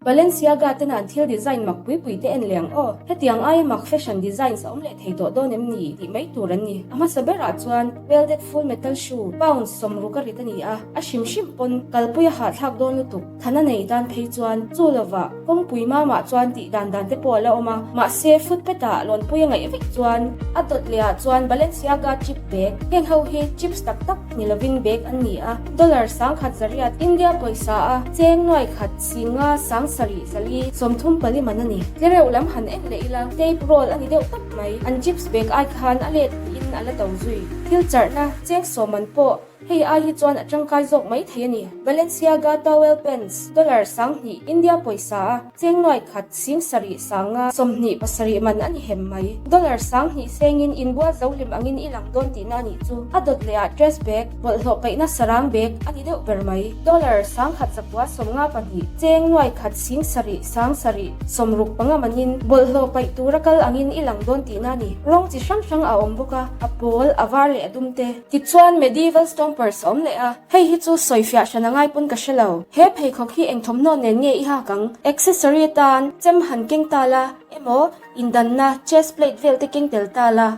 Balenciaga tena an thil design mak pui pui te en leh ang aw. Hetiang aia mak fashion designs a awm leh thei tawh dawn em ni tih mai tur an ni. A hmasa berah chuan welded full metal shoe pound sawmruk a rit a ni a, a hrim hrim pawn kalpui a hahthlak dawn lutuk. Thana nei tan phei chuan chu lovah kawngpui mamah chuan tih dan dan te pawh a la awm a, mahse footpath ah lawnpui a ngaih vek chuan a dawt leh ah chuan Balenciaga chip bag, heng ho hi chips tak tak ni lovin bag an ni a, dollar 10,000 zariat India pawisa a cheng nuai khat singa 7000 434 man a ni. Tlereuh lam han en leh ila tape roll a ni deuh tawp mai, an chips bag ai khan a let tiin a la to zui. Thil charhna cheng sawm an pawh Hei ai hi chuan a tangkai zawk mai thei a ni. Balenciaga towel pants, dollar 2000, India pawisa a cheng nuai khat 7000 sanga 27 man a ni hem mai. Dollar 2000 sengin inbual zo hlim angin i lang dawn tihna a nih chu. A dawt leh ah dress bag, bawlhhlawh paihna sarang bag a ni deuh ber mai. Dollar 1100 52, cheng nuai khat 7 7 65 manin bawlhhlawh paih tura kal angin i lang dawn tihna a ni. Rawng chi hrang hrang a awm bawk a, a pawl, a var leh a dum te. Tichuan Medieval Stompers a awm leh a, hei hi chu sawifiah hran a ngai pawn ka hre lo. He pheikhawk hi eng thawmhnaw nen nge i hak ang? Accessory atan chem han keng ta la emaw indanna chest plate vel te keng tel ta la.